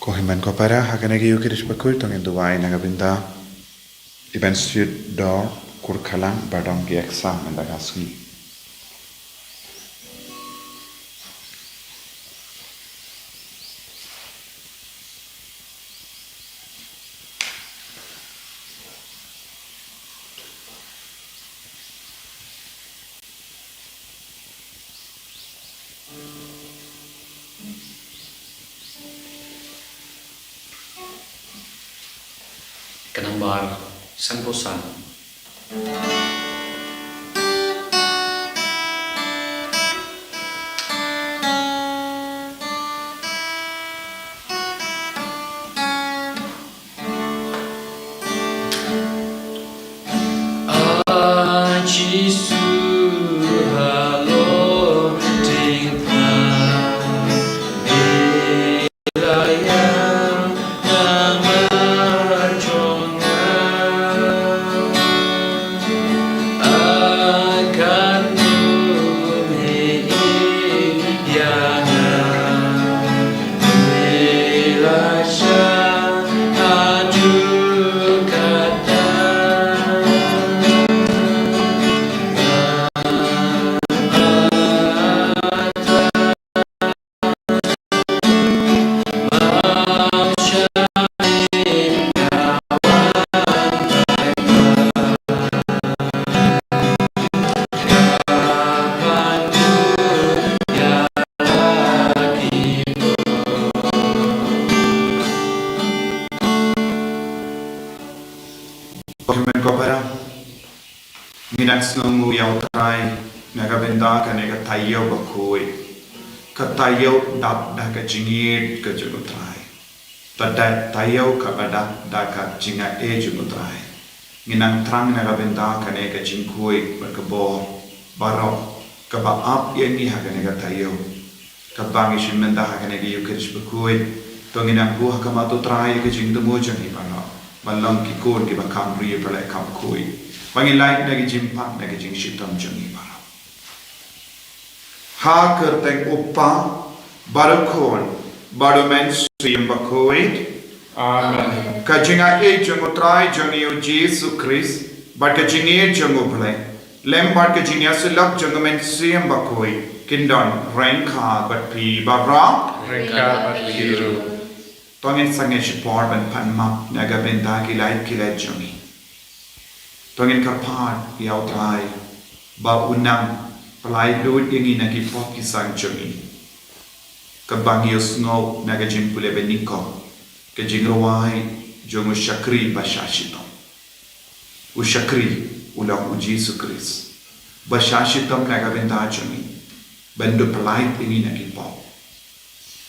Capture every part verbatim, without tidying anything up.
Ko hynmen ko para, ha kane ka Ïukharist bakhuid to ngin duwai na ka bynta i ban siat dor kur khalang ba dang ki exam mynta ka sngi. Ka nambar sanphew san. A Jisu halor diengphna, ïalam namar jong nga. A kynmaw ïa nga. Ko hynmen ko para, ngi dang sngewnguh ïa U Trai na ka bynta kane ka taïew bakhuid. Ka taïew dap da ka jingïeit ka jong U Trai. Ta da taïew kaba dap da ka jingaiei jong U Trai. Ngi nang thrang na ka bynta kane ka jingkhuid bad ka bor baroh kaba ap ïa ngi ha kane ka taïew. Kaba ngi shim mynta ha kane ka Ïukharist bakhuid, to ngin nang buh ha khmat U Trai ïa ka jingthmu jong ngi baroh ban long ki khun kiba kham briew bad kham khuid, ba ngin lait na ka jingpang na ka jingshitom jong ngi baroh. Ha ka kyrteng U Kpa bad U Khun bad U Mynsiem Bakhuid. Amen. Ka jingaiei jong U Trai jong ngi U Jisu Khrist bad ka jingïeit jong U Blei lem bad ka jingïasyllok jong U Mynsiem Bakhuid kin don ryngkat bad phi baroh. Ryngkat bad phi ruh. To ngin sangeh shipor ban pan map na ka bynta ki lait ki lait jong ngi. To ngin kyrpad ïa U Trai ba un nang pynlait lut ïa ngi na ki pop ki sang jong ngi, kaba ngi ïohsngew na ka jingpule ba nyngkong ka jingrwai jong u shakri ba shah shitom. U shakri u long U Jisu Khrist ba shah shitom na ka bynta jong ngi ban da pynlait ïa ngi na ki pop.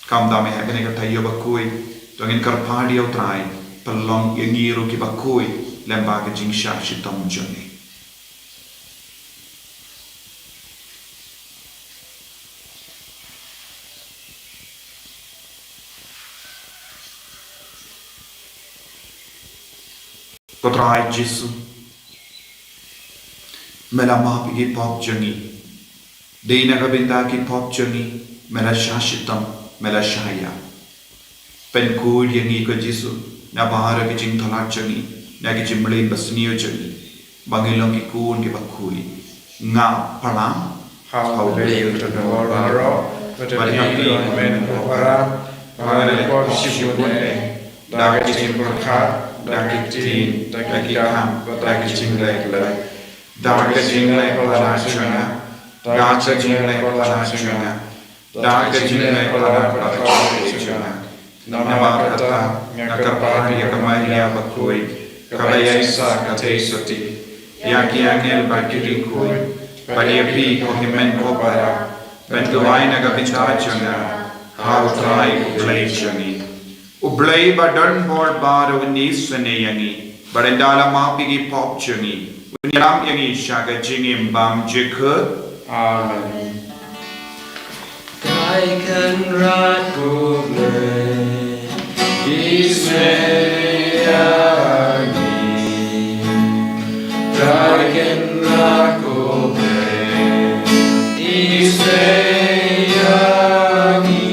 Kumta mynta ha kane ka taïew bakhuid, to ngin kyrpad ïa U Trai pynlong ïa ngi ruh kiba khuid lem bad ka jingshah shitom jong ngi. Ko Trai Jisu, me la map ïa ki pop jong ngi. Dei na ka bynta ki pop jong ngi me la shah shitom, me la shah ïap. Pynkhuid ïa ngi ko Jisu na baroh ki jingthalat jong ngi, na ki jingmlien basniew jong ngi, ba ngin long ki khun kiba khuid. Nga pyrshang ha U Blei U Tyndong baroh, bad ha phi ko hynmen ko para, ba ngan leh pop shibun eh, da ka jingpyrkhat, da ka ktien, da ki kam, bad da ka jingleh. Da ka jingleh palat jong nga, da ka jingleh palat jong nga, da ka jingleh palat bad ka jingïeit jong nga. Namar kata nga kyrpad ïa ka Maria bakhuid, kaba ïaisah ka thei sotti, ïa ki angel bad ki riewkhuid, bad ïa phi ko hynmen ko para, ban duwai na ka bynta jong nga ha U Trai U Blei jong ngi. U Blei ba don bor baroh un isynei ïa ngi, bad ynda la map ïa ki pop jong ngi, un ïalam ïa ngi sha ka jingim bymjukut. Amen. Trai Kynrad ko Blei, isynei ïa ngi. Trai Kynrad ko Blei, isynei ïa ngi.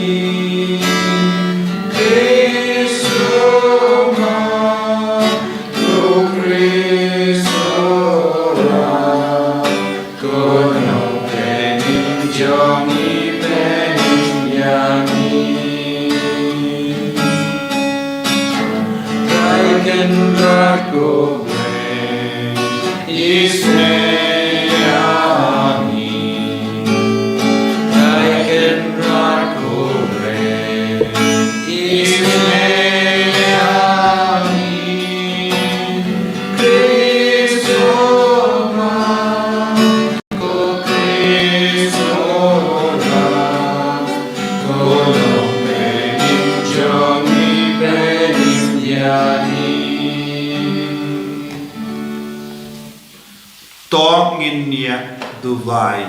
ïa duwai.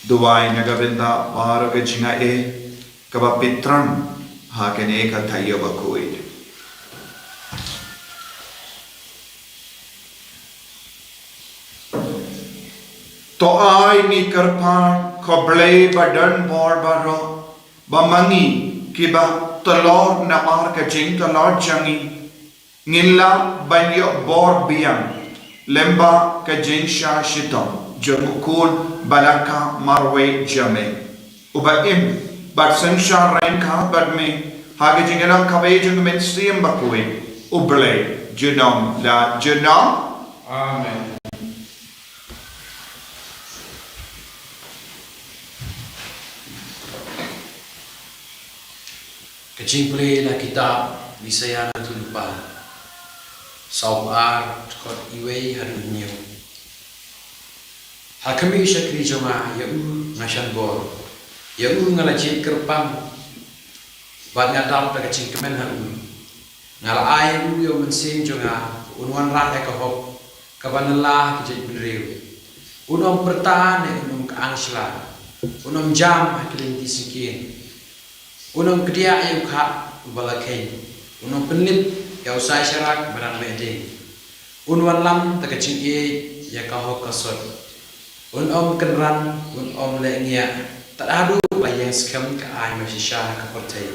Duwai na ka bynta baroh ka jingaiei kaba pyntrang ha kane ka taïew bakhuid. To ai ngi kyrpad, ko Blei ba don bor baroh, ba ma ngi kiba tlot namar ka jingtlot jong ngi, ngin lah ban ïoh bor biang lyngba ka jingshah shitom jong U Khun ba la kha marwei jong me, uba im bad synshar ryngkat bad me ha ka jingïalang kaba ïeit jong ka Mynsiem Bakhuid, U Blei junom la junom. Amen. Ka jingpule na kitab Isaïah na ka lynnong ba saw phew ar, dkhot uwei haduh hynñiew. Ha khmih shakri jong nga, ïa u nga shan bor, ïa u nga la jied kyrpang, bad nga dap da ka jingkmen ha u. Nga la ai ïa u ïa u mynsiem jong nga, un wanrah ïa ka hok kaba nylla ha ki jaitbynriew. Un ym pyrta ne un ym kyang sla, un ym jam ha ki lynti syngkien. Un ym kdiah ïa u khah uba la kheiñ, un ym pynlip ïa u sai sharak ba dang meh ding. Un wanlam da ka jingïeit ïa ka hok ka sot. Un ym kynran, un ym leh ngiah, tad haduh ba la ïeng skhem ka aiñ ba shisha ha ka pyrthei.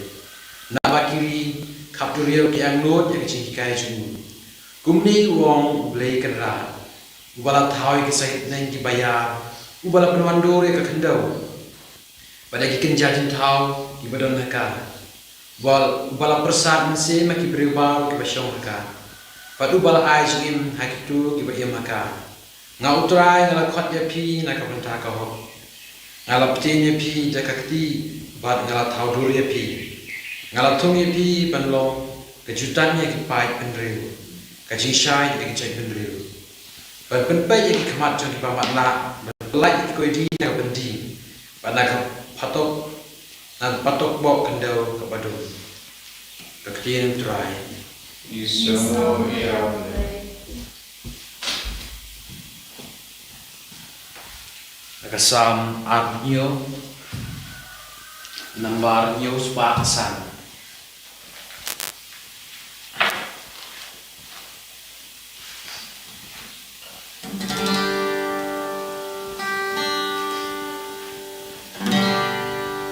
Naba ki ri khap duriaw ki angnud ïa ka jinghikai jong u. Kumne u ong U Blei Kynrad, uba la thaw ïa ki sahit bneng kiba ïar, uba la pynwandur ïa ka khyndew bad ïa ki kynja jingthaw kiba don ha ka, uba, uba la pyrsad mynsiem ha ki briew baroh kiba shong ha ka, bad uba la ai jingim ha kito kiba im ha ka. Nga U Trai nga la khot ïa phi na ka bynta ka hok. Nga la bteng ïa phi da ka kti, bad nga la thaw dur ïa phi. Nga la thung ïa phi ban long ka jutang ïa ki paid bynriew, ka jingshai ïa ki jaitbynriew, ban pynpeit ïa ki khmat jong kiba matlah, ban pyllait ïa ki koidi na ka byndi, bad na ka phatok, na ka phatok bok khyndew kaba dum. Ka ktien U Trai. Ngi sngew ïa U Blei. Na ka Salm arphew hynñiew, nambar hynñiew spah san.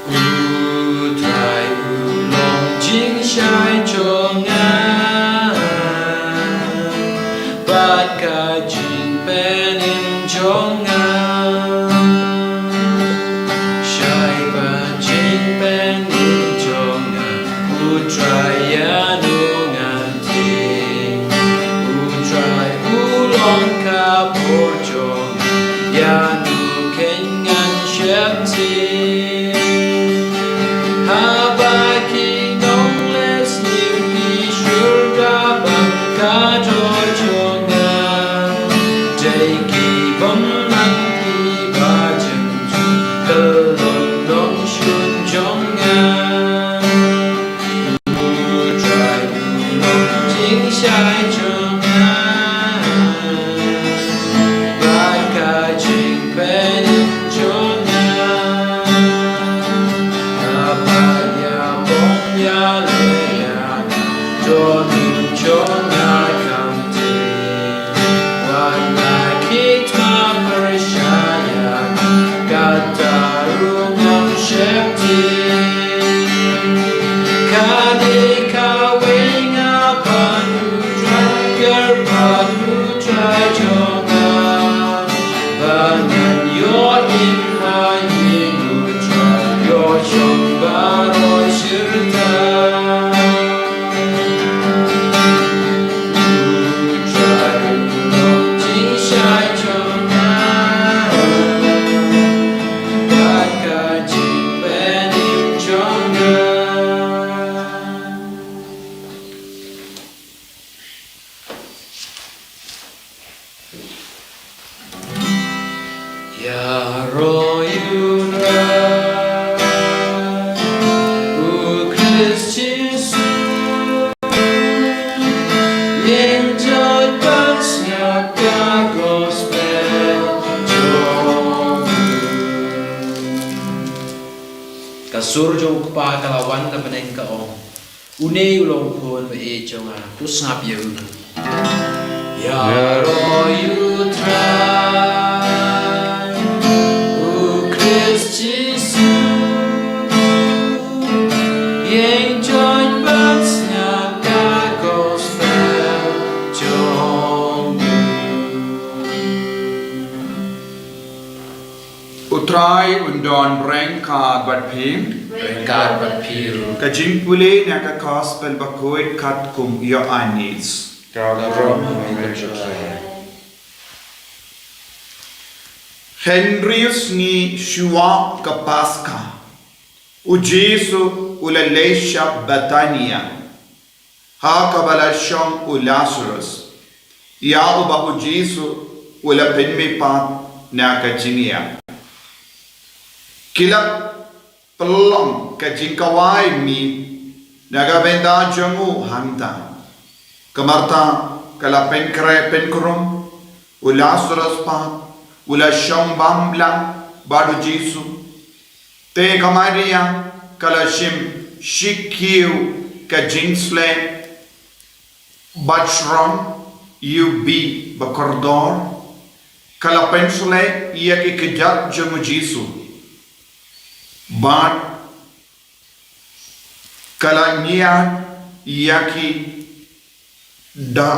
U Trai u long jingshai jong nga, bad ka jingpynim jong nga. Shai bad jingpynim jong nga, U Trai ïa no ngan tieng. U Trai u long ka bor jong nga, ïa no keiñ ngan sheptieng. Haba ki nongleh sniew ki shu da bam ka dor jong nga, dei ki bymman kiba jynjar ka lynnong shun jong nga. U Trai u long jingshai jong nga, bad ka jingpynim jong nga. Haba ïa bom ïa leh ïa nga, to nun jong nga kam tieng. Wat la ki tma pyrshah ïa nga, kata ruh ngam sheptieng. Ka dei kawei nga pan U Trai, kyrpad U Trai jong nga, ba ngan ïoh im ha ïing U Trai, ïoh shong baroh shirta. U Trai u long jingshai jong nga, bad ka jingpynim jong nga. Ïaroh ïa U Trai. Ka sur jong u kpa ka la wan na bneng, ka ong, "Une u long u khun ba ïeit jong nga, to sngap ïa u." Ïaroh ïa U Trai, U Khrist Jisu, ïeng join ban sngap ka gospel jong u. U Trai un don ryngkat bad phi. Ryngkat bad phi ruh. Ka jingpule na ka gospel bakhuid katkum u Ïoannis. Ka burom ïa me, ko Trai. Hynriew sngi shuwa ka Paskha, U Jisu u la leit sha Bethania, ha kaba la shong u Lasarus, ïa uba U Jisu u la pynmihpat na ka jingïap. Ki la pynlong ka jingkhawai mih na ka bynta jong u hangta. Ka Martha ka la pynkhreh pynkhrum, u Lasarus pat u la shong bam lang bad U Jisu. Te ka Maria ka la shim shi kiew ka jingsleh bad shrong ïa u bih ba kordor. Ka la pynsleh ïa ki kjat jong U Jisu bad ka la ñiad ïa ki da,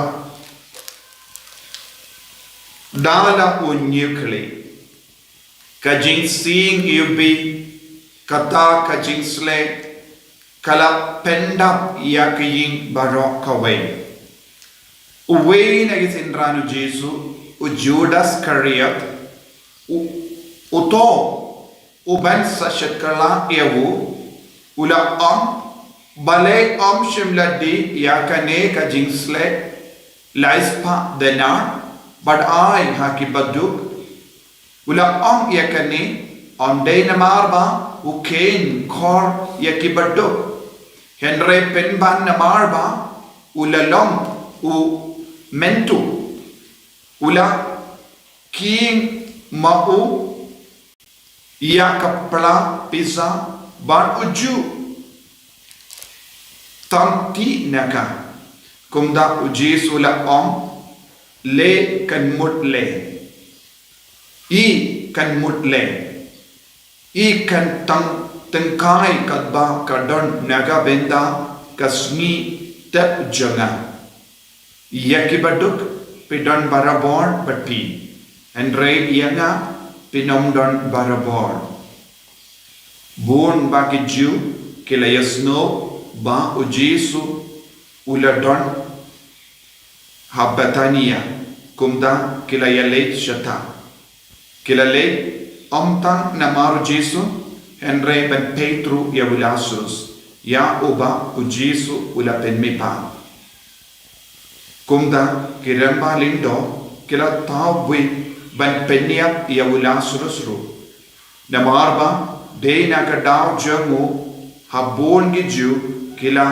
da la u ñiewkhlieh. Ka jingsing ïa u bih, kata ka jingsleh, ka la pyndap ïa ka ïing baroh kawei. Uwei na ki synran U Jisu, u Judas Iskariot, u, uto uban sa shakla ïa u, u la ong, "Balei ym shym la dih ïa kane ka jingsleh lai spah denar bad ai ha ki baduk?" U la ong ïa kane ym dei namar ba u kheiñ khor ïa ki baduk, hynrei pynban namar ba u la long u mynta u la kheiñ ma u ïa ka pla pisa bad u ju tam ti na ka. Kumta U Jisu u la ong, "Leh kan mut leh. Ï kan mut leh. Ï kan tang tyngkai katba ka don na ka bynta ka sngi tep jong nga. Ïa ki baduk phi don barabor bad phi, hynrei ïa nga phin ym don barabor." Bun ba ki Jiw ki la ïasngew ba U Jisu u la don ha Bethania, kumta ki la ïaleit shata. Ki la leit ym tang namar U Jisu, hynrei ban peit ruh ïa u Lasarus, ïa uba U Jisu u la pynmihpat. Kumta ki rangbah lyngdoh ki la thaw buit ban pynïap ïa u Lasarus ruh. Namar ba dei na ka daw jong u ha bun ki Jiw ki la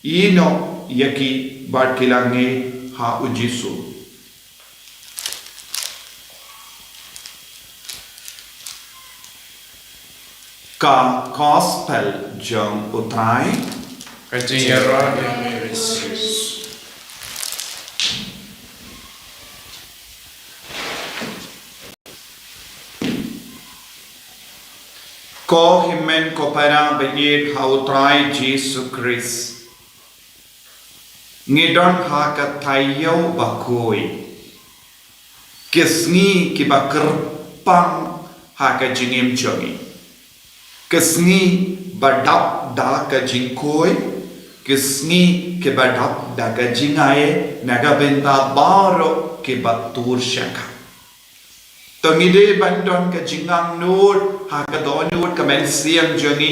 ïehnoh ïa ki bad ki la ngeit ha U Jisu. Ka Gospel jong U Trai. Ka jingïaroh ïa me, Jisu. Ko hynmen ko para ba ïeit ha U Trai Jisu Khrist, ngi don ha ka taïew bakhuid. Ki sngi kiba kyrpang ha ka jingim jong ngi. Ki sngi ba dap da ka jingkhuid, ki sngi kiba dap da ka jingaiei na ka bynta baroh kiba tur sha ka. To ngi dei ban don ka jingangnud ha ka dohnud ka mynsiem jong ngi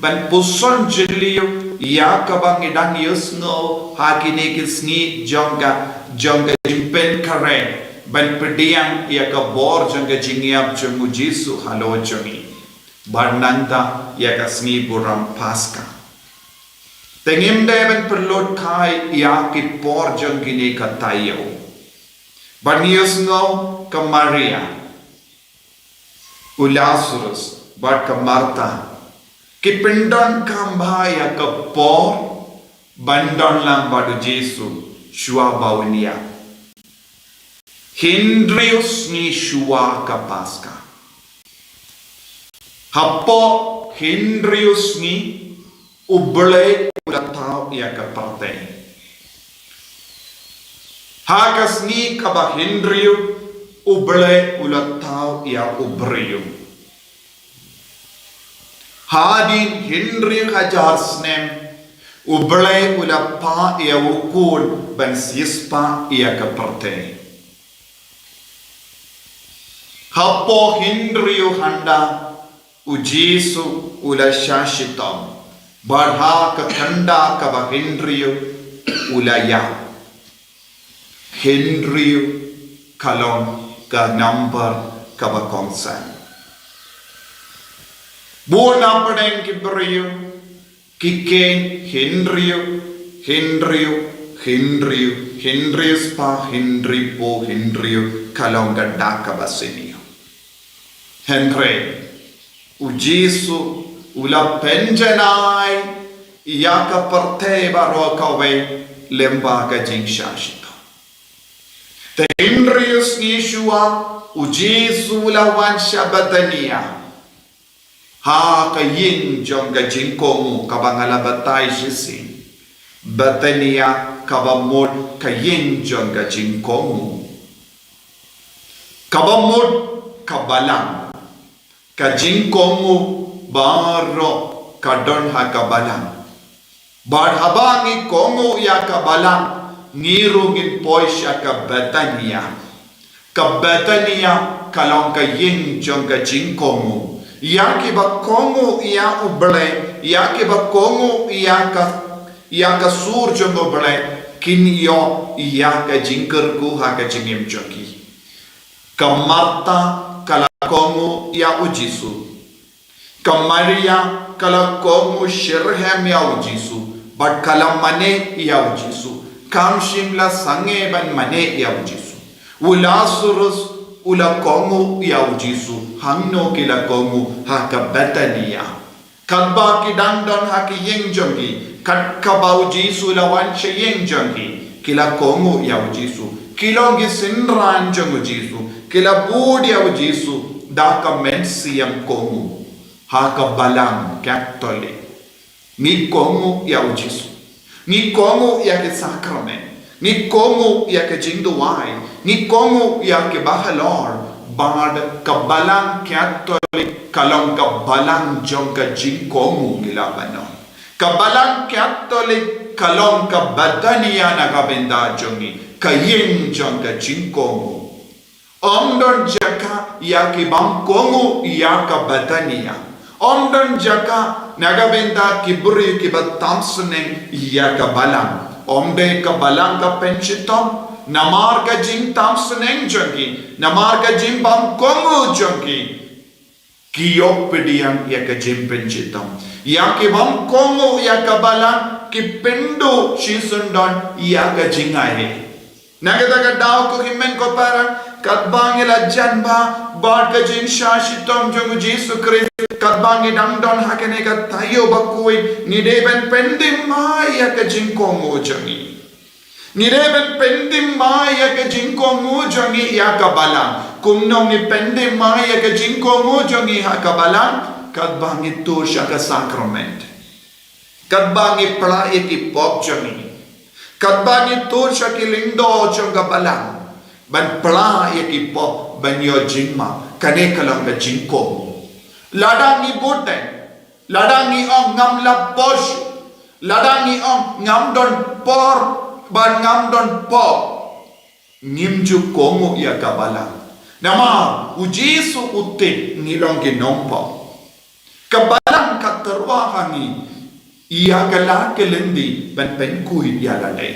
ban puson jylliew ïa kaba ngi dang ïohsngew ha kine ki sngi jong ka, jong ka jingpynkhreh, ban pdiang ïa ka bor jong ka jingïap jong U Jisu halor jong ngi. Bad nangta ïa ka sngi burom Paskha. Te ngim dei ban pynlut kai ïa ki por jong kine ka taïew. Bad ngi ïohsngew ka Maria, u Lasarus, bad ka Martha, Ki pyndonkam bha ïa ka por ban don lang bad u Jisu shuwa ba un ïap. Hynriew sngi shuwa ka Paska. Hapoh hynriew sngi U Blei u la thaw ïa ka pyrthei. Ha ka sngi kaba hynriew U Blei u la thaw ïa u briew. Hadien hynriew hajar snem U Blei u la phah ïa u Khun ban siewspah ïa ka pyrthei. Hapoh hynriew hynda u Jisu u la shah shitom, bad ha ka khynda kaba hynriew u la ïap. Hynriew ka long ka number kaba kongsan. Bun na pdeng ki briew ki kheiñ hynriew, hynriew, hynriew, hynriew spah, hynriew phew, hynriew ka long ka dak kaba sniew. Hynrei u Jisu u la pynjanai ïa ka pyrthei baroh kawei lyngba ka jingshah shitom. Te hynriew sngi shuwa u Jisu u la wan sha Bethania, ha ka ïing jong ka jingkohnguh kaba nga la batai shisien. Bethania kaba mut ka ïing jong ka jingkohnguh. Kaba mut ka balang. Ka jingkohnguh baroh ka don ha ka balang. Bad haba ngi kohnguh ïa ka balang, ngi ruh ngin poi sha ka Bethania. Ka Bethania ka long ka ïing jong ka jingkohnguh. Ïa kiba kohnguh ïa U Blei, ïa kiba kohnguh ïa ka, ïa ka sur jong U Blei, kin ïoh ïa ka jingkyrkhu ha ka jingim jong ki. Ka Martha ka la kohnguh ïa u Jisu. Ka Maria ka la kohnguh shitrhem ïa u Jisu, bad ka la mane ïa u Jisu. Kam shym la sangeh ban mane ïa u Jisu. U Lasarus u la kohnguh ïa u Jisu, hangno ki la kohnguh, ha ka Bethania. Katba ki dang don ha ki ïing jong ki, kat kaba u Jisu la wan sha ïing jong ki, ki la kohnguh ïa u Jisu. Ki long ki synran jong u Jisu, ki la bud ïa u Jisu da ka mynsiem kohnguh. Ha ka balang Katholik, ngi kohnguh ïa u Jisu. Ngi kohnguh ïa ki sakramen. Ngi kohnguh ïa ka jingduwai. Ngi kohnguh ïa ki bahalor. Bad ka balang Katholik ka long ka balang jong ka jingkohnguh, ngi la ban ong. Ka balang Katholik ka long ka Bethania na ka bynta jong ngi. Ka ïing jong ka jingkohnguh. Ym don jaka ïa ki bym kohnguh ïa ka Bethania. Ym don jaka na ka bynta ki briew kiba tam sneng ïa ka balang. Ym dei ka balang ka pynshitom, namar ka jingtam sneng jong ki, namar ka jingbym kohnguh jong ki. Ki ïoh pdiang ïa ka jingpynshitom. Ïa ki bym kohnguh ïa ka balang ki pynduh shisyndon ïa ka jingaiei. Na kata ka daw ko hynmen ko para, katba ngi la jan bha bad ka jingshah shitom jong u Jisu Khrist, katba ngi dang don ha kane ka taïew bakhuid, ngi dei ban pyndem bha ïa ka jingkohnguh jong ngi. Ngi dei ban pyndem bha ïa ka jingkohnguh jong ngi ïa ka balang. Kumno ngi pyndem bha ïa ka jingkohnguh jong ngi ha ka balang? Katba ngi tur sha ka sakramen. Katba ngi pla ïa ki pop jong ngi. Katba ngi tur sha ki lyngdoh jong ka balang. Ban pla ïa ki pop, ban ïoh jingmap. Kane ka long ka jingkohnguh. Lada ngi bud, lada ngi ong ngam lah poi shuh, lada ngi ong ngam don por bad ngam don pop, ngim ju kohnguh ïa ka balang. Namar u Jisu u tip ngi long ki nongpop. Ka balang ka tyrwa ha ngi ïa ka la ka lynti ban pynkhuid ïa lade.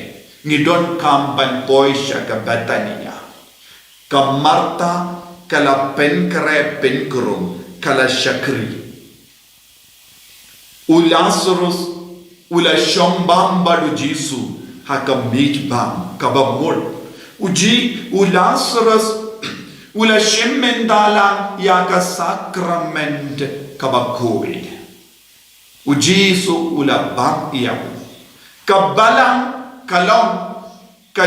Ngi donkam ban poi sha ka Bethania. Ka Martha ka la pynkhreh pynkhrum, ka la shakri. U Lasarus u la shong bam bad u Jisu ha ka miej bam kaba mut. U Ji, u Lasarus u la shim bynta lang ïa ka sakramen kaba khuid. U Jisu u la bam ïa u. Ka balang ka long ka,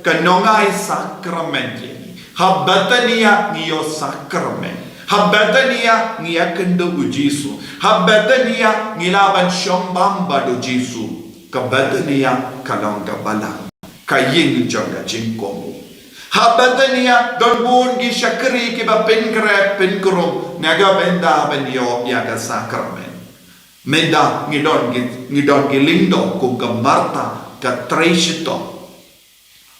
ka nongai sakramen ïa ngi. Ha Bethania ngi ïoh sakramen. Ha Bethania ngi ïakynduh u Jisu. Ha Bethania ngi lah ban shong bam bad u Jisu. Ka Bethania ka long ka balang, ka ïing jong ka jingkohnguh. Ha Bethania don bun ki shakri kiba pynkhreh pynkhrong na ka bynta ban ïoh ïa ka sakramen. Mynta ngi don ki, ngi don ki lyngdoh kum ka Martha, ka trei shitom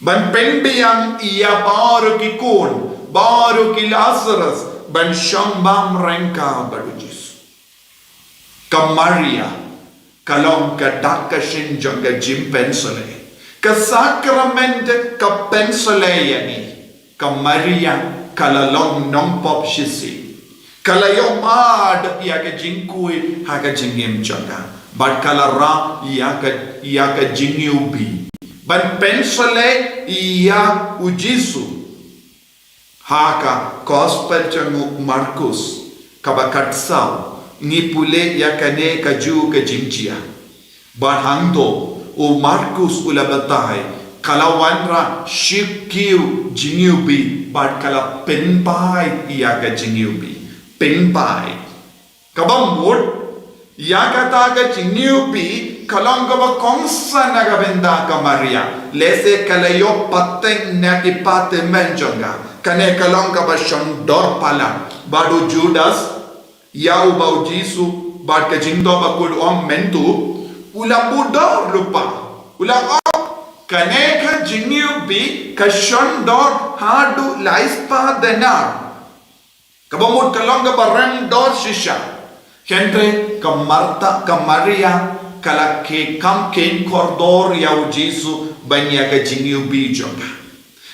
ban pynbiang ïa baroh ki khun, baroh ki Lazarus ban shong bam ryngkat bad u Jisu. Ka Maria ka long ka dak ka shin jong ka jingpynsleh. Ka sakramen ka pynsleh ïa ngi. Ka Maria ka la long nongpop shisien. Ka la ïoh mad ïa ka jingkhuid ha ka jingim jong ka. Bad ka la rah ïa ka, ïa ka jingiwbih ban pynsleh ïa u Jisu. Ha ka Gospel jong u Markus kaba khatsaw ngi pule ïa kane kajuh ka jingjia. Bad hangto u Markus u la batai, ka la wanrah shi kiew jingiwbih bad ka la pynpaid ïa ka jingiwbih. Pynpaid. Kaba mut ïa kata ka jingiwbih ka long kaba kongsan na ka bynta ka Maria. Lehse ka la ïoh pateng na ki pat tymmen jong ka. Kane ka long kaba shon dor palat. Bad u Judas, ïa uba u Jisu bad ka jingthoh bakhuid u ong mynta, u la buh dor lypa. U la ong, kane ka jingiwbih ka shon dor haduh lai spah denar. Kaba mut ka long kaba rem dor shisha. Hynrei ka Martha, ka Maria ka la khie, kam kheiñ kordor ïa u Jisu ban ïa ka jingiwbih jong ka.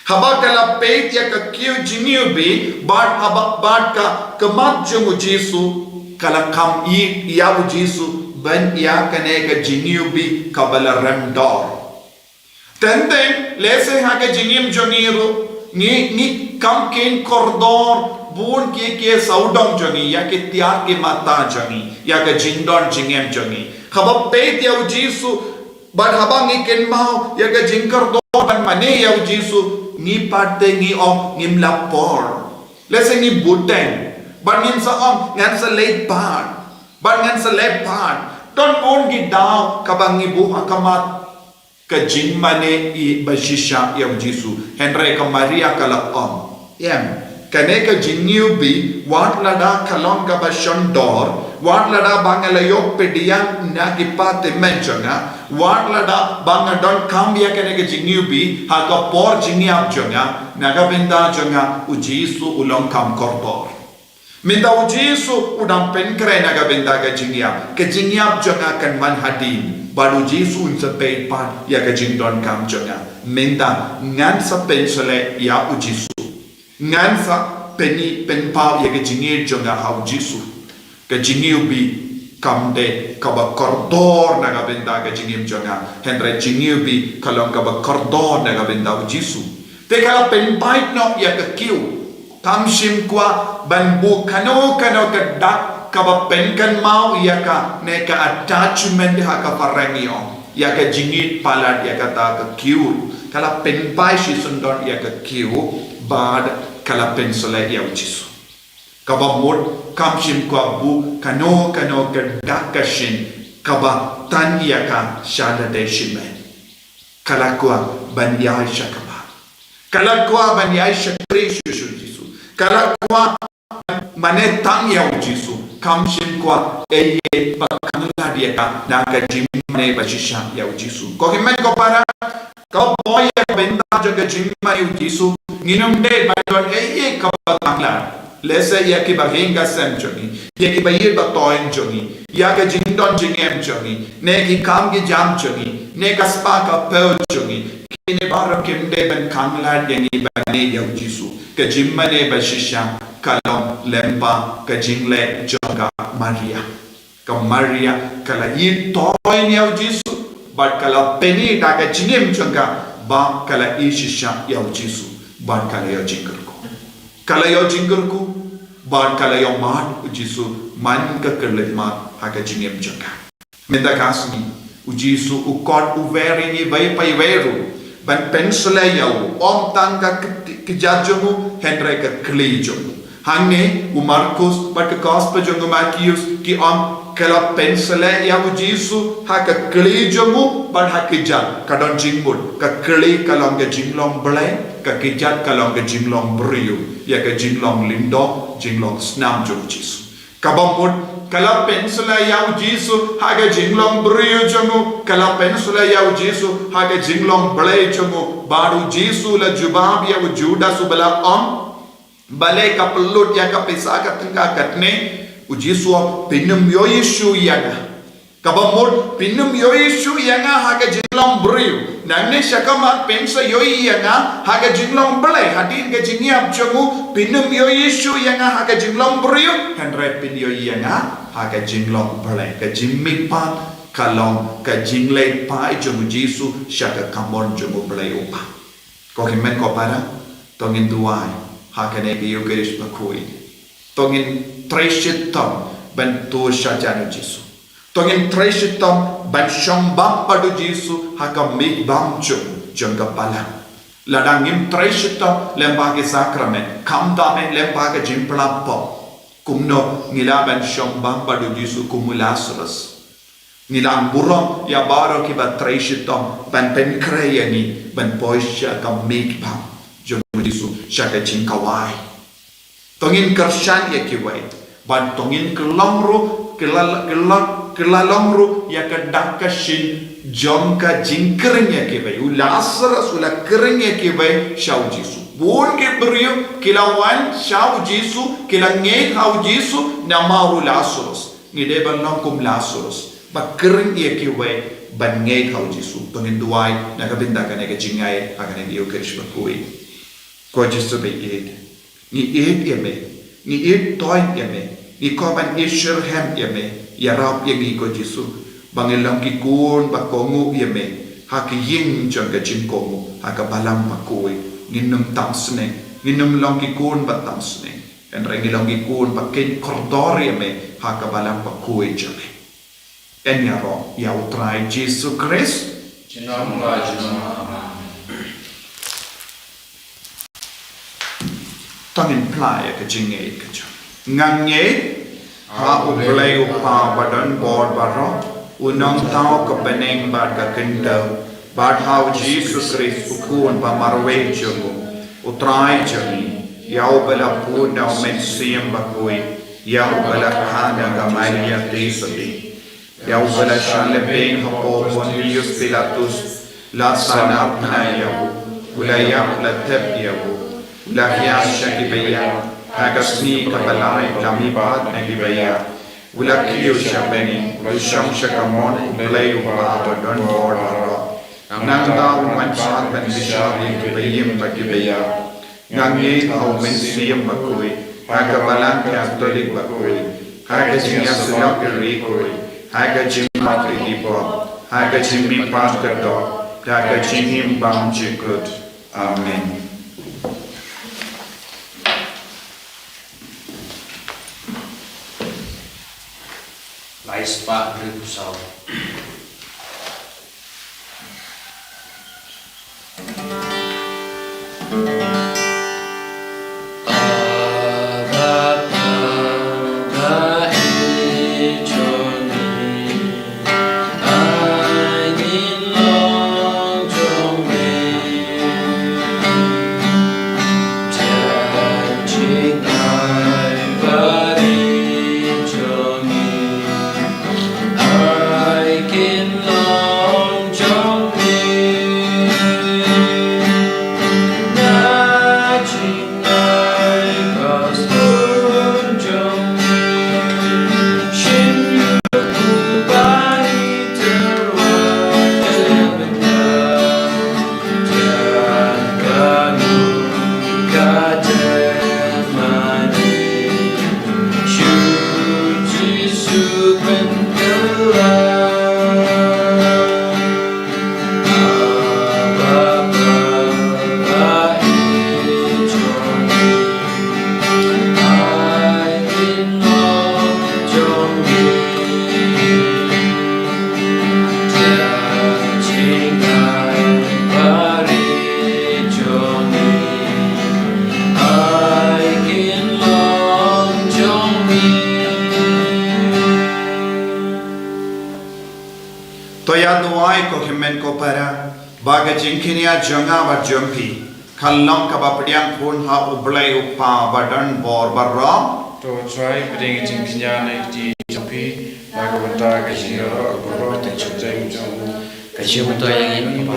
Haba ka la peit ïa ka kiew jingiwbih bad haba, bad ka khmat jong u Jisu, ka la kham ïeit ïa u Jisu ban ïa kane ka jingiwbih kaba la rem dor. Teng teng, lehse ha ka jingim jong ngi ruh, ngi, ngi kam kheiñ kordor bun kiei kiei sawdong jong ngi, ïa ki tiar ki mata jong ngi, ïa ka jingdon jingem jong ngi. Haba peit ïa u Jisu, bad haba ngi kynmaw ïa ka jingkordor ban mane ïa u Jisu, ngi pat te ngi ong ngim lah por. Lehse ngi bteng, bad ngin sa ong ngan sa leit pat, bad ngan sa leit pat. Don bun ki daw kaba ngi buh ha khmat ka jingmane i ba shisha ïa u Jisu. Hynrei ka Maria ka la ong, em, kane ka jingiwbih, wat lada ka long kaba shon dor, wat lada ba nga la ïoh pdiang na ki pat tymmen jong nga, wat lada ba nga donkam ïa kane ka jingiwbih ha ka por jingïap jong nga, na ka bynta jong nga u Jisu u long kham kordor. Mynta u Jisu u dang pynkhreh na ka bynta ka jingïap. Ka jingïap jong nga kan wan hadien. Bad u Jisu un sa peit pat ïa ka jingdonkam jong nga. Mynta ngan sa pynsleh ïa u Jisu. Ngan sa pyni pynpaw ïa ka jingïeit jong nga ha u Jisu. Ka jingiwbih kam dei kaba kordor na ka bynta ka jingim jong nga. Hynrei jingiwbih ka long kaba kordor na ka bynta u Jisu. Te ka la pynpaid noh ïa ka kiew. Kam shym kwah ban buh kano kano ka dak kaba pynkynmaw ïa ka, ne ka attachment ha ka phareng ïa, ïa ka jingïeit palat ïa kata ka kiew. Ka la pynpaid shisyndon ïa ka kiew bad ka la pynsleh ïa u Jisu. Kaba mut kam shym kwah buh kano kano ka dak ka shin kaba tan ïa ka sha lade shimet. Ka la kwah ban ïaid sha khmat. Ka la kwah ban ïaid shakri shuh shuh Jisu. Ka la kwah ban mane tang ïa u Jisu. Kam shym kwah ei ei ba khanglad ïa ka na ka jingmane ba shisha ïa u Jisu. Ko hynmen ko para, kaba boi ïa ka bynta jong ka jingmane u Jisu, ngin ym dei ban don ei ei kaba khanglad. Lehse ïa kiba hiar ka sem jong ngi, ïa kiba ïeit ba thoiñ jong ngi, ïa ka jingdon jingem jong ngi, ne ki kam ki jam jong ngi, ne ka spah ka phew jong ngi, kine baroh kim dei ban khanglad ïa ngi ban ïeit ïa u Jisu. Ka jingmane ba shisha ka long lyngba ka jingleh jong ka Maria. Ka Maria ka la ïeit thoiñ ïa u Jisu, bad ka la pyni da ka jingim jong ka ba ka la ïeit shisha ïa u Jisu, bad ka la ïoh jingkyrkhu. Ka la ïoh jingkyrkhu, Bad ka la ïohmad u Jisu man ka khyllipmat ha ka jingim jong ka. Mynta ka sngi, u Jisu u khot uwei ïa ngi iwei pa iwei ruh ban pynshlei ïa u, ym tang ka kti-, kjat jong u, hynrei ka kli jong u. Hangne u Markus bad ka Gospel jong u Mathaios ki ong ka la pynshlei ïa u Jisu ha ka kli jong u bad ha ka kjat. Ka don jingmut, ka kli ka long ka jinglong Blei, ka kjat ka long ka jinglong briew, ïa ka jinglong lyngdoh, jinglong snam jong u Jisu. Kaba mut, ka la pynshlei ïa u Jisu ha ka jinglong briew jong u, ka la pynshlei ïa u Jisu ha ka jinglong Blei jong u, bad u Jisu la jubab ïa u Judas uba la ong, balei ka pynlut ïa ka pisa ka tyngka katne? U Jisu u ong, phin ym ïohi shuh ïa nga. Kaba mut, phin ym ïohi shuh ïa nga ha ka jinglong briew. Nangne shakhmat phin sa ïohi ïa nga ha ka jinglong Blei. Hadien ka jingïap jong u, phin ym ïohi shuh ïa nga ha ka jinglong briew, hynrei phin ïohi ïa nga ha ka jinglong Blei. Ka jingmihpat ka long ka jingleit phai jong u Jisu sha ka kamon jong u Blei u Kpa. Ko hynmen ko para, to ngin duwai ha kane ka Eucharist bakhuid. To ngin trei shitom ban tur shajan u Jisu. To ngin trei shitom ban shong bam bad u Jisu ha ka miej bam jong, jong ka balang. Lada ngim trei shitom lem bad ki sakramen, khamtam eh lem bad ka jingpynlap pop, kumno ngi lah ban shong bam bad u Jisu kum u Lasarus? Ngi lah burom ïa baroh kiba trei shitom ban pynkhreh ïa ngi ban poi sha ka miej bam jong u Jisu, sha ka jingkawei. To ngin kyrshan ïa kiwei, bad to ngin kylla ruh, kylla, kylla, kylla long ruh ïa ka dak ka shin jong ka jingkhring ïa kiwei. U Lasarus u la khring ïa kiwei sha u Jisu. Bun ki briew ki la wan sha u Jisu, ki la ngeit ha u Jisu namar u Lasarus. Ngi dei ban long kum Lasarus, ba khring ïa kiwei ban ngeit ha u Jisu. To ngin duwai na ka bynta kane ka jingngeit ha kane ka Eucharist bakhuid. Ko Jisu ba ïeit, ngi ïeit ïa me, ngi ïeit toit ïa me, ngi kwah ban ïeit shitrhem ïa me. Ïarap ïa ngi ko Jisu, ba ngin long ki khun ba kohnguh ïa me ha ki ïing jong ka jingkohnguh, ha ka balang bakhuid. Ngin ym tam sneng, ngin ym long ki khun ba tam sneng, hynrei ngin long ki khun ba kheiñ kordor ïa me ha ka balang bakhuid jong me. Yn ïaroh ïa u Trai Jisu Khrist. Junom la junom. Amen. To ngin phla ïa ka jingngeit ka jong. Nga ngeit ha u Blei u Kpa badonbor baroh, u nongthaw ka bneng bad ka khyndew, bad ha u Jisu Khrist u Khun ba marwei jong u, u Trai jong ngi, ïa uba la bud na u Mynsiem Bakhuid, ïa uba la kha na ka Maria Theisotti, ïa uba la shah lehbeiñ hapoh Pontius Pilatus, la sahnarphna ïa u, u la ïap la thep ïa u, u la hiar sha kiba ïap, ha ka sngi kaba lai u la mihpat na kiba ïap, u la kiew sha bneng, u la shong sha ka mon u Blei u Kpa badonbor baroh. Nangta un wan pat ban bishar ïa kiba im bad kiba ïap. Nga ngeit ha u Mynsiem Bakhuid, ha ka Balang Katholik bakhuid, ha ka jingïasyllok ki riewkhuid, ha ka jingmap ïa ki pop, ha ka jingmihpat ka doh, ha ka jingim bymjukut kut. Amen. Lai spah hynriewphew saw. To ïa duwai ko hynmen ko para, ba ka jingkñia jong nga bad jong phi kan long kaba pdiang pun ha U Blei U Kpa ba don bor baroh. To u Trai pdiang ka jingkñia na ka kti jong phi, na ka bynta ka jingïaroh baroh ka jingïaroh jong u, ka jingmyntoi ïa ngi, ka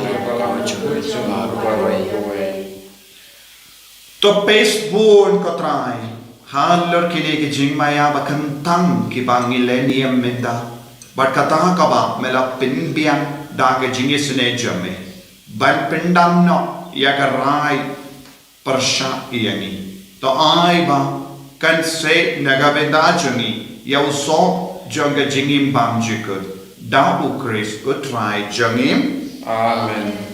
jingmyntoi ïa ngi baroh. To peit bun ko Trai halor kine ki jingmaïa ba kyntang kiba ngi la niam mynta, bad kata kaba me la pynbiang da ka jingisynei jong me ban pyndam noh ïa ka rai pyrshah ïa ngi. To ai ba kan sa na ka bynta jong ngi ïa u sop jong ka jingim bymjukut, da U Khrist U Trai jong ngi. Amen.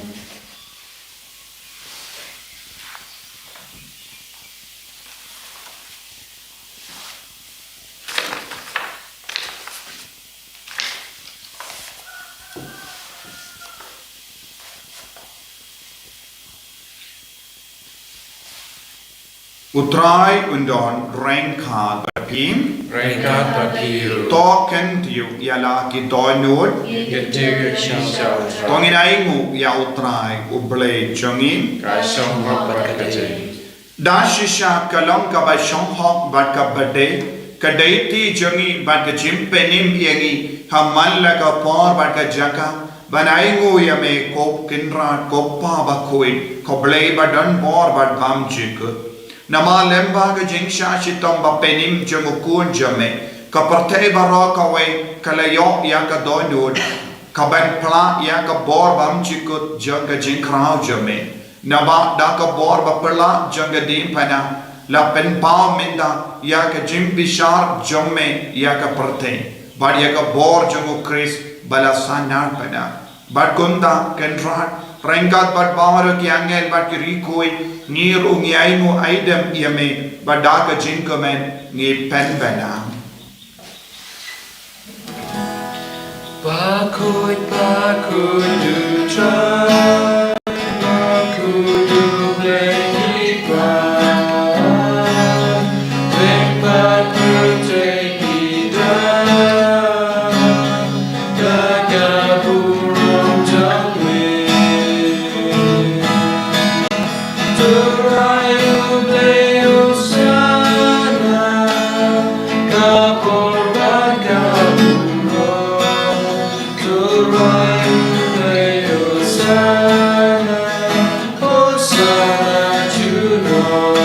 U Trai un don ryngkat bad phi. Ryngkat bad phi ruh. To kyntiew ïa la ki dohnud. Ngi kyntiew ïa ki sha U Trai. To ngin ainguh ïa U Trai U Blei jong ngi. Ka shong hok bad ka dei. Da shisha ka long kaba shong hok bad kaba dei, ka dei ti jong ngi bad ka jingpynim ïa ngi ha man la ka por bad ka jaka ban ainguh ïa me ko Kynrad, ko Kpa bakhuid, ko Blei ba don bor bad bymjukut. Namar lem bad ka jingshah shitom bapynim jong U Khun jong me, ka pyrthei baroh kawei ka la ïoh ïa ka dohnud ka ban pynlah ïa ka bor bymjukut jong ka jingkhraw jong me. Naba da ka bor baphylla jong ka diengphna la pynpaw mynta ïa ka jingbishar jong me ïa ka pyrthei, bad ïa ka bor jong U Khrist ba la sahnarphna. Bad kumta Kynrad, ryngkat bad baroh ki angel bad ki riewkhuid, ngi ruh ngi ainguh aidem ïa me, bad da ka jingkmen ngi pynbna. Bakhuid, bakhuid U Trai, bakhuid U Blei ki kpa, bad bakhuid U Trai ki da, da ka burom jong me. Trai U Blei Hosana, ka bor bad ka burom. Trai U Blei Hosana, Hosana junom.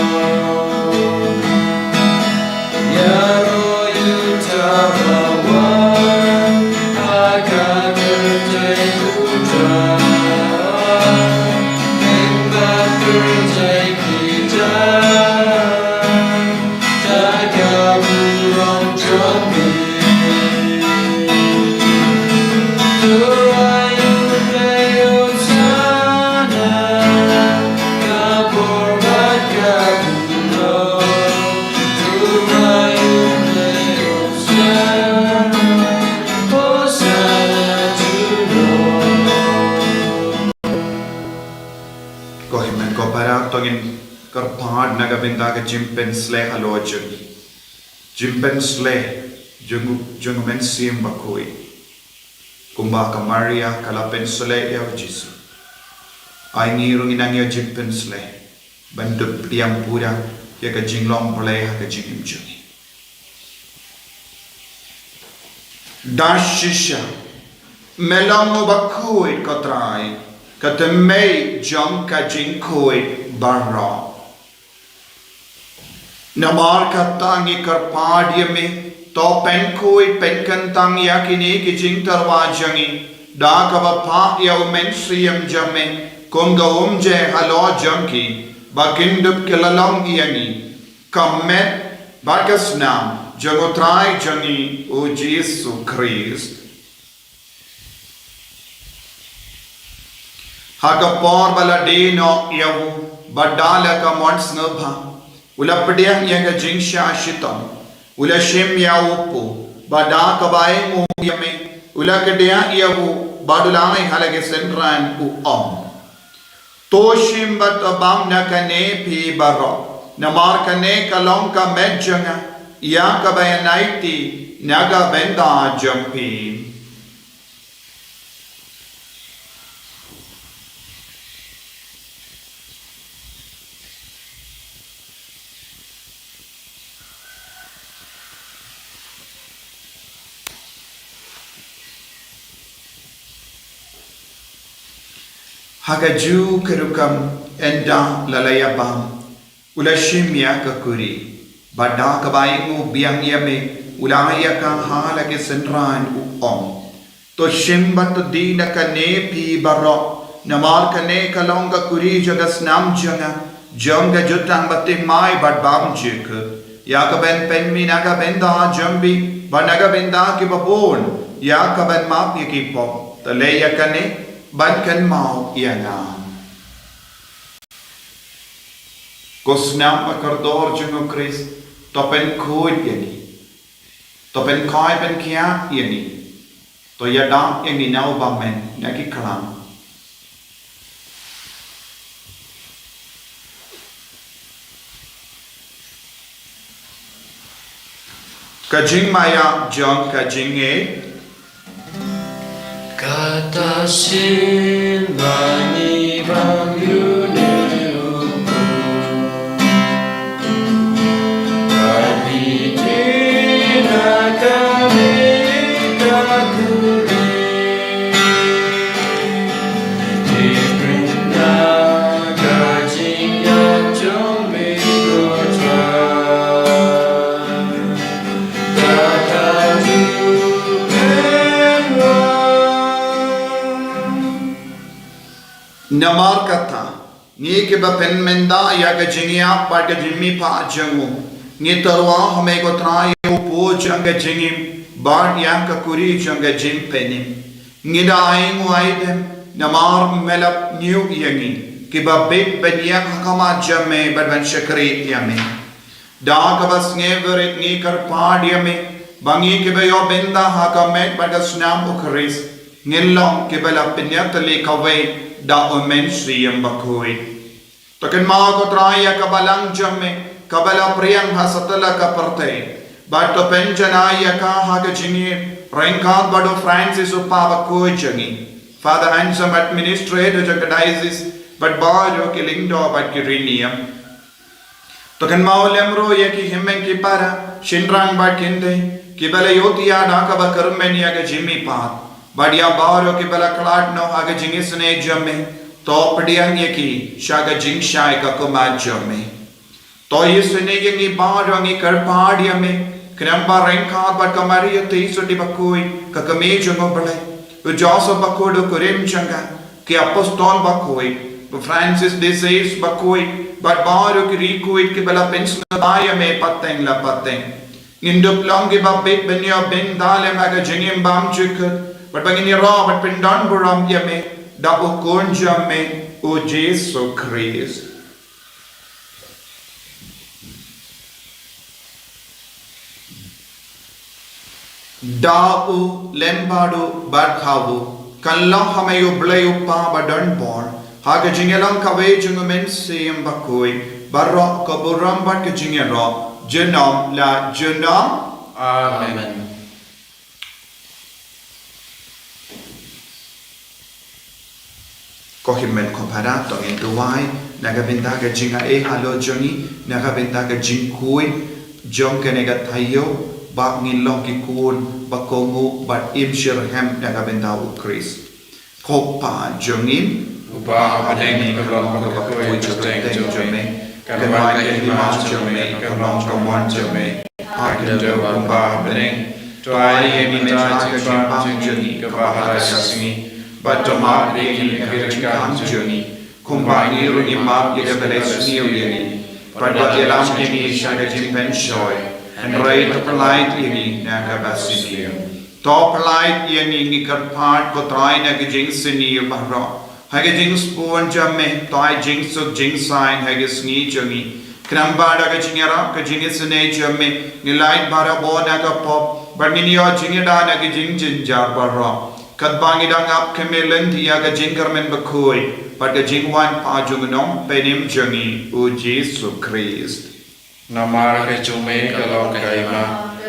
Ïaroh ïa uta uba wan ha ka kyrteng U Trai. Bad kyrteng kita, da ka burom jong me. Trai U Blei Hosana, ka bor bad ka burom. Ko hynmen ko para, to ngin kyrpad na ka bynta ka jingpynshlei halor jong ngi. Jingpynshlei jong u, jong u Mynsiem Bakhuid. Kumba ka Maria ka la pynshlei ïa u Jisu, ai ngi ruh ngin nang ïoh jingpynshlei ban dup pdiang pura ïa ka jinglong Blei ha ka jingim jong ngi. Da shisha me long u bakhuid ko Trai, ka tymmen jong ka jingkhuid baroh. Namar kata ngi kyrpad ïa me, to pynkhuid pynkyntang ïa kine ki jingtyrwa jong ngi da kaba phah ïa u Mynsiem jong me kum ka umjai halor jong ki, ba kin dup ki la long ïa ngi ka met bad ka snam jong u Trai jong ngi u Jisu Khrist. Ha ka por ba la die noh ïa u, bad da la ka mon sngewbha, u la pdiang ïa ka jingshah shitom, u la shim ïa u paw, bad da kaba ainguh ïa me, u la kdiah ïa u, bad u la ai ha la ki synran, u ong: To shim bad to bam na kane phi baroh, namar kane ka long ka met jong nga, ïa kaba ïaid na ka bynta jong phi. Ha kajuh ka rukom, ynda la la ïa bam, u la shim ïa ka kuri, bad da kaba ïoh biang ïa me, u la ai ïa ka ha la ki synran, u ong: To shim bad to die na kane phi baroh, namar kane ka long ka kuri jong ka snam jong nga, jong ka jutang ba thymmai bad bymjukut, ïa kaban pynmih na ka bynta jong phi bad na ka bynta kiba bun, ïa kaban map ïa ki pop. To leh ïa kane ban kynmaw ïa nga. Ko snam ba kordor jong u Khrist, to pynkhuid ïa ngi. To pynkhoi pynkhiah ïa ngi. To ïada ïa ngi na u bymman na ki khlam. Ka jingmaïa jong ka jingngeit. Kata sien ba ngi bam ïa u Blei. Ka dei na ka dei ka kuri. Dei pynda ka jingïaid jong me ko Trai. Namar kata, ngi kiba pynmynta ïa ka jingïap bad ka jingmihpat jong u, ngi tyrwa ha me ko Trai, u Pop jong ka jingim, bad ïa ka kuri jong ka jingpynim. Ngi da ai nguh ai dem, namar me la pynïoh ïa ngi, kiba bit ban ïeng ha khmat jong me bad ban shakri ïa me. Da kaba sngewrit ngi kyrpad ïa me, ba ngi kiba ïoh bynta ha ka met bad ka snam u Khrist, ngin long kiba la pynïatylli kawei da u Mynsiem Bakhuid. To kynmaw ko Trai ïa ka balang jong me, kaba la pdiang ha satlak ka pyrthei. Bad to pynjanai ïa ka ha ka jingïeit, ryngkat bad u Francis u Pop bakhuid jong ngi, Father Anselm administrator jong ka diocese, bad baroh ki lyngdoh bad ki riewniam. To kynmaw lem ruh ïa ki hynmen ki para, shynrang bad kynthei, kiba la ïohthiah da kaba kyrmen ïa ka jingmihpat. Bad ïa baroh kiba la khlad noh ha ka jingisynei jong me, to pdiang ïa ki sha ka jingshai ka khmat jong me. To ïasnoh ïa ngi baroh, ngi kyrpad ïa me, khnang ba ryngkat bad ka Maria Theisotti ti bakhuid, ka kmie jong u Blei, u Joseph bakhuid u kurim jong ka, ki apostol bakhuid, u Francis de Sales bakhuid, bad baroh ki riewkhuid kiba la pynsngewbha ïa me pateng la pateng, ngin dup long kiba bit ban ïoh bynta lem ha ka jingim bymjukut, bad ba ngin ïaroh bad pyndonburom ïa me da u Khun jong me, u Jisu Khrist. Da u lem bad u bad ha u, kan long ha me U Blei U Kpa badonbor, ha ka jingïalong kawei jong u Mynsiem Bakhuid, baroh ka burom bad ka jingïaroh, junom la junom. Amen. Ko hynmen ko para, to ngin duwai na ka bynta ka jingaiei halor jong ngi, na ka bynta ka jingkhuid jong kane ka taïew, ba ngin long ki khun ba kohnguh bad im shitrhem na ka bynta u Khrist. Ko Kpa jong ngi uba ha bneng, ka long ka khuid jong ka kyrteng jong me, kan wan ka hima jong me, kan long ka mon jong me ha ka khyndew kumba ha bneng. To ai ïa ngi mynta ka jingbam jong ngi kaba ha ka sngi, bad to map ïa ngi na ka jingkhang jong ngi, kumba ngi ruh ngi map ïa kiba la sniew ïa ngi. Bad wat ïalam ïa ngi sha ka jingpynshoi, hynrei to pyllait ïa ngi na kaba sniew. To pyllait ïa ngi, ngi kyrpad ko Trai, na ka jingsniew baroh. Ha ka jingsbun jong me, to ai jingsuk jingsaiñ ha ka sngi jong ngi. Khnang ba da ka jingïarap ka jingisynei jong me, ngin lait barabor na ka pop, bad ngin ïoh jingïada na ka jingjynjar baroh. Katba ngi dang ap khmih lynti ïa ka jingkyrmen bakhuid bad ka jingwan pat jong u Nongpynim jong ngi, u Jisu Khrist. Namar ka jong me ka long ka hima,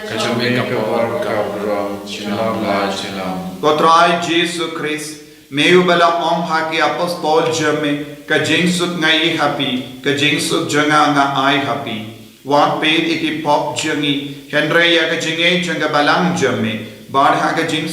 ka jong me ka por, ka burom, junom la junom. Ko Trai Jisu Khrist, me uba la ong ha ki apostol jong me, ka jingsuk nga ïoh ha phi, ka jingsuk jong nga nga ai ha phi. Wat peit ïa ki pop jong ngi, hynrei ïa ka jingngeit jong ka balang jong me, bad ha ka jing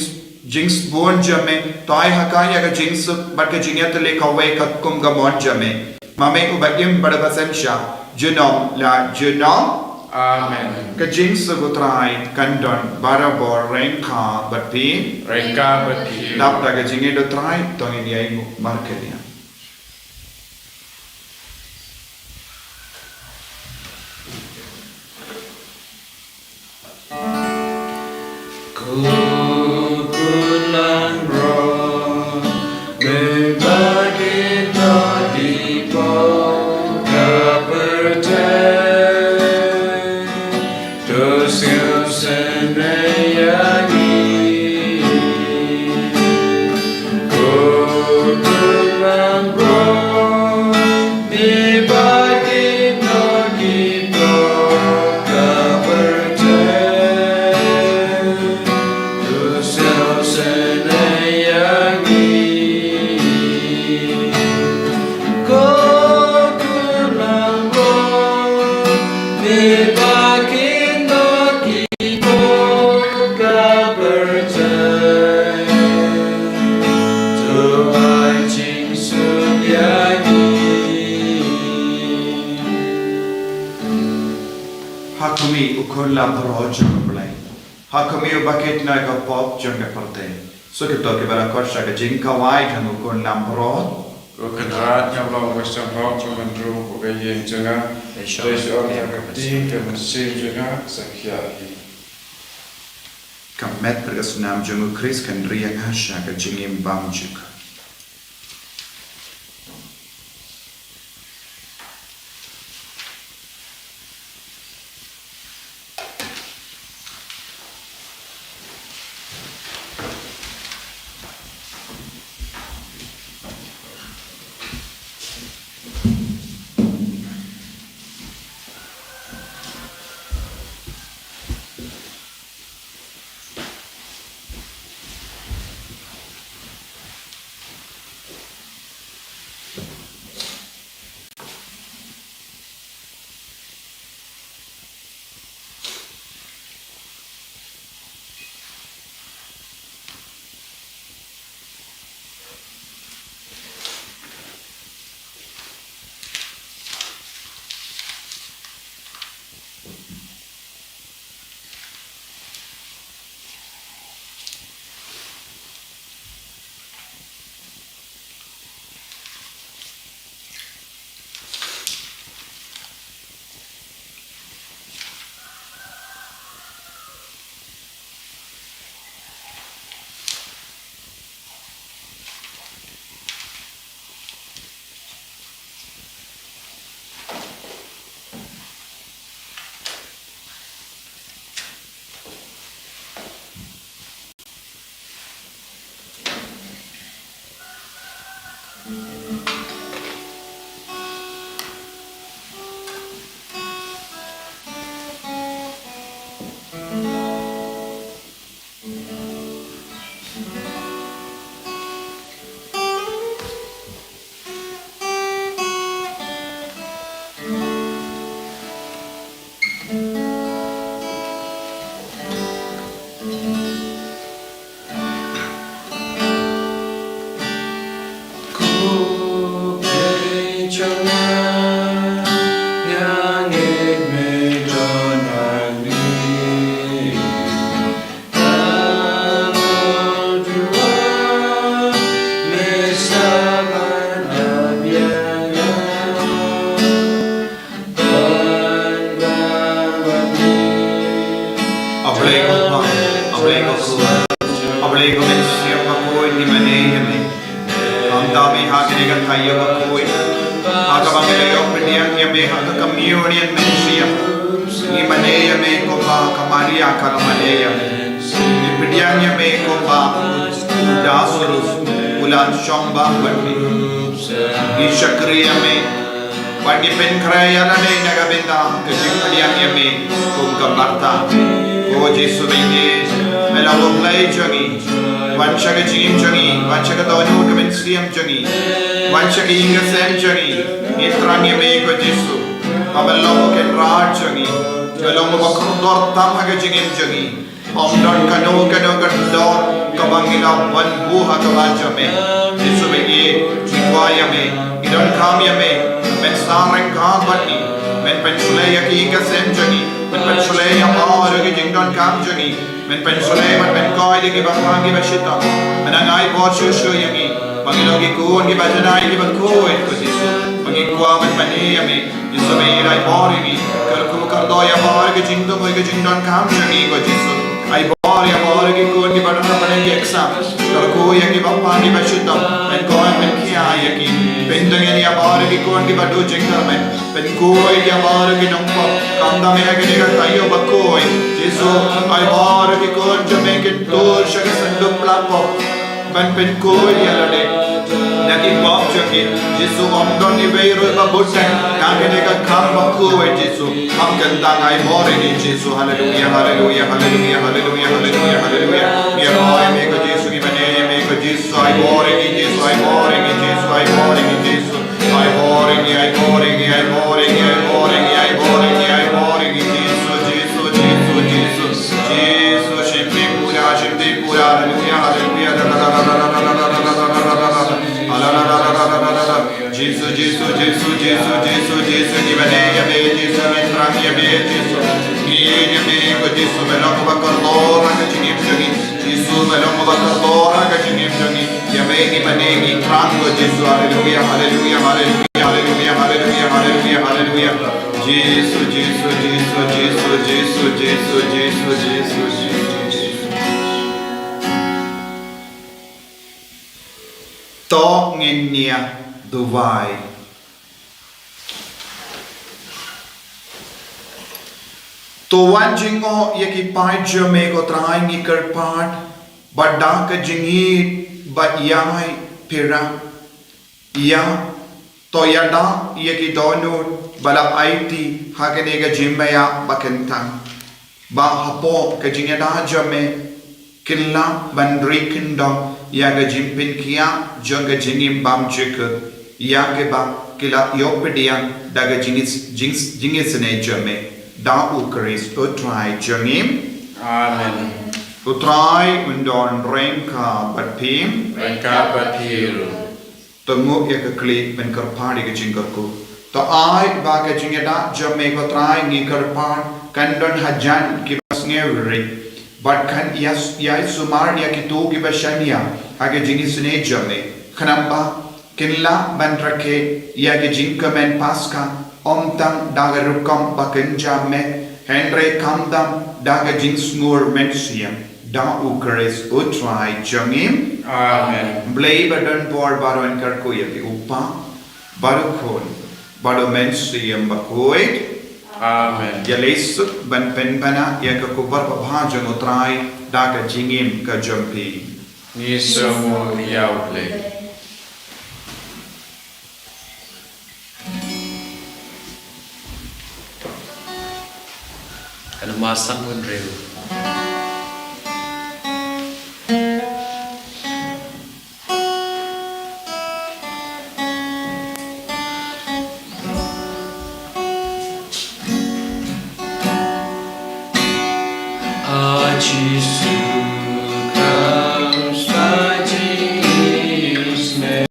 Jingsbun jong me, tai ha ka ïa ka jingsuk bad ka jingïatylli kawei katkum ka mon jong me. Ma me uba im bad uba synshar, junom la junom. Amen. Ka jingsuk U Trai kan don barabor ryngkat bad phi. Ryngkat bad phi. Dap da ka jingïeit U Trai, to ngin ïai nguh markylliang. Ko Khun Langbrot, me ba ki dohnud ki pop ka pyrthei, to sngewsynei ïa ngi. Ko Khun Langbrot, me ba ki dohnud ki pop ka pyrthei, to sngewsynei ïa ngi. Ko Khun Langbrot, me ba ki dohnud ki pop ka pyrthei, to ai jingsuk ïa ngi. Ha khmih, U Khun Langbrot jong U Blei. Ha khmih, uba kit noh ïa ka pop jong ka pyrthei. Sa kito kiba la khot sha ka jingkhawai jong U Khun Langbrot. Ko Kynrad, nga long uba sngewlem jong ka ïing jong nga. Dei sha ka ktien ka mynsiem jong nga, sa khia hi. Ka met bad ka snam jong U Khrist kan ri ïa nga sha ka jingim bymjukut. A Blei ko Pa, A Blei ko Khun, A Blei ko Mynsiem Bakhuid, ngi mane ïa me. Kumta me ha kane ka taïew bakhuid, ha kaba ngi la ïoh pdiang ïa me ha ka communion mynsiem, ngi mane ïa me kumba ka Maria ka la mane ïa me. Ngi pdiang ïa me kumba u Lasarus u la shong bam bad me. Ngi shakri ïa me. Wat ngi pynkhreh ïa lade na ka bynta ka jingpdiang ïa me kum ka Martha. Ko Jisu bangeit, me long U Blei jong ngi. Wan sha ka jingim jong ngi, wan sha ka dohnud ka mynsiem jong ngi, wan sha ka ïing ka sem jong ngi. Ngi thrang ïa me ko Jisu, ba me long U Kynrad jong ngi, me long uba kordor tam ha ka jingim jong ngi. Ym don kano kano ka jingdon kaba ngi lah ban buh ha ka bynta jong me. Jisu, ba ngi, ngi kwah ïa me, ngi donkam ïa me. Men sa ryngkat bad ngi, men pynshlei ïa ki ïing ki sem jong ngi, men pynshlei ïa baroh ki jingdonkam jong ngi, men pynshlei bad men khuid ïa kiba pang kiba shitom. Men ai bor shuh shuh ïa ngi ba ngin long ki khun kiba janai kiba khuid, ko Jisu. Ba ngi kwah ban mane ïa me. Jisu, ba ngi ai bor ïa ngi. Kyrkhu kyrdoh ïa baroh ki jingthmu ki jingdonkam jong ngi, ko Jisu. Ai bor ïa baroh ki khun kiba don ha pdeng ki exam. Kyrkhu ïa kiba pang kiba shitom. Men khuid men khia ïa ki. Pyntngen ïa baroh ki khun kiba duh jingkyrmen. Pynkhuid ïa baroh ki nongpop. Khamtam ïa kane ka taïew bakhuid. Jisu, ai baroh ki khun jong me kin tur sha ka sanduk pla pop ban pynkhuid ïa lade na ki pop jong ki. Jisu, ym don iwei ruh ba bud tang na kane ka kam bakhuid, Jisu. Kham kyntang, ai bor ïa ngi, Jisu. Haleluia, haleluia, haleluia, haleluia, haleluia, haleluia. Ngi ïaroh ïa me, ko Jisu, ngi mane ïa me, ko Jisu. Ai bor ïa ngi, Jisu, ai bor ïa ngi, Jisu, ai bor ïa ngi, Jisu. Ai bor ïa ngi, ai bor ïa ngi, ai bor ïa ngi, ai bor ïa ngi, ai bor ïa ngi, ai bor ïa ngi, Jisu, Jisu, Jisu, Jisu. Jisu, shim dei pura, shim dei pura. Haleluia, haleluia. Jisu, Jisu, Jisu, Jisu, Jisu, Jisu, ngi mane ïa me, Jisu, ngi thrang ïa me, Jisu. Ngi ïeit ïa me, ko Jisu, me long uba kordor ha ka jingim jong ngi. Jisu, me long uba kordor ha ka jingim jong ngi. Ïa me ngi mane, ngi thrang, ko Jisu. Haleluia, haleluia, haleluia, haleluia, haleluia, haleluia, haleluia. Jisu, Jisu, Jisu, Jisu. To ngin ïa duwai. To wan jngoh ïa ki paid jong me, ko Trai, ngi kyrpad ba da ka jingïeit ba ïai pyrshah ïa, to ïada ïa ki dohnud ba la aiti ha kane ka jingmih ba kyntang. Ba hapoh ka jingïada jong me kin lah ban ri kyndong ïa ka jingpynkhiah jong ka jingim bymjukut ïa kiba ki la ïoh pdiang da ka jingis-, jingis-, jingisynei jong me. Da U Khrist U Trai jong ngi. Amen. U Trai un don ryngkat bad phi. Ryngkat bad phi ruh. To nguh ïa ka khlieh ban kyrpad ïa ka jingkyrkhu. To ai ba ka jingïada jong me, ko Trai, ngi kyrpad, kan don hajan kiba sngewrit bad kan ïai, ïai sumar ïa kito kiba shaniah ha ka jingisynei jong me. Khnang ba kin lah ban rakhe ïa ka jingkmen Paskha, ym tang da ka rukom ba kynja met, hynrei khamtam da ka jingsngur mynsiem. Da U Khrist U Trai jong ngi. Amen. Blei ba don bor baroh un kyrkhu ïa phi, U Kpa bad U Khun bad U Mynsiem Bakhuid. Amen. Ïa leit suk ban pynbna ïa ka khubor babha jong U Trai da ka jingim ka jong phi. Ngi sngewbha ïa U Blei. Ka Masan Wynriew. A Jisu, kam sa jingis me.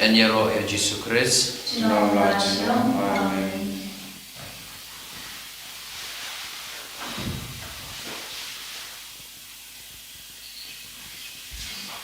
Yn ïaroh ïa U Jisu Khrist. Junom la junom. Amen.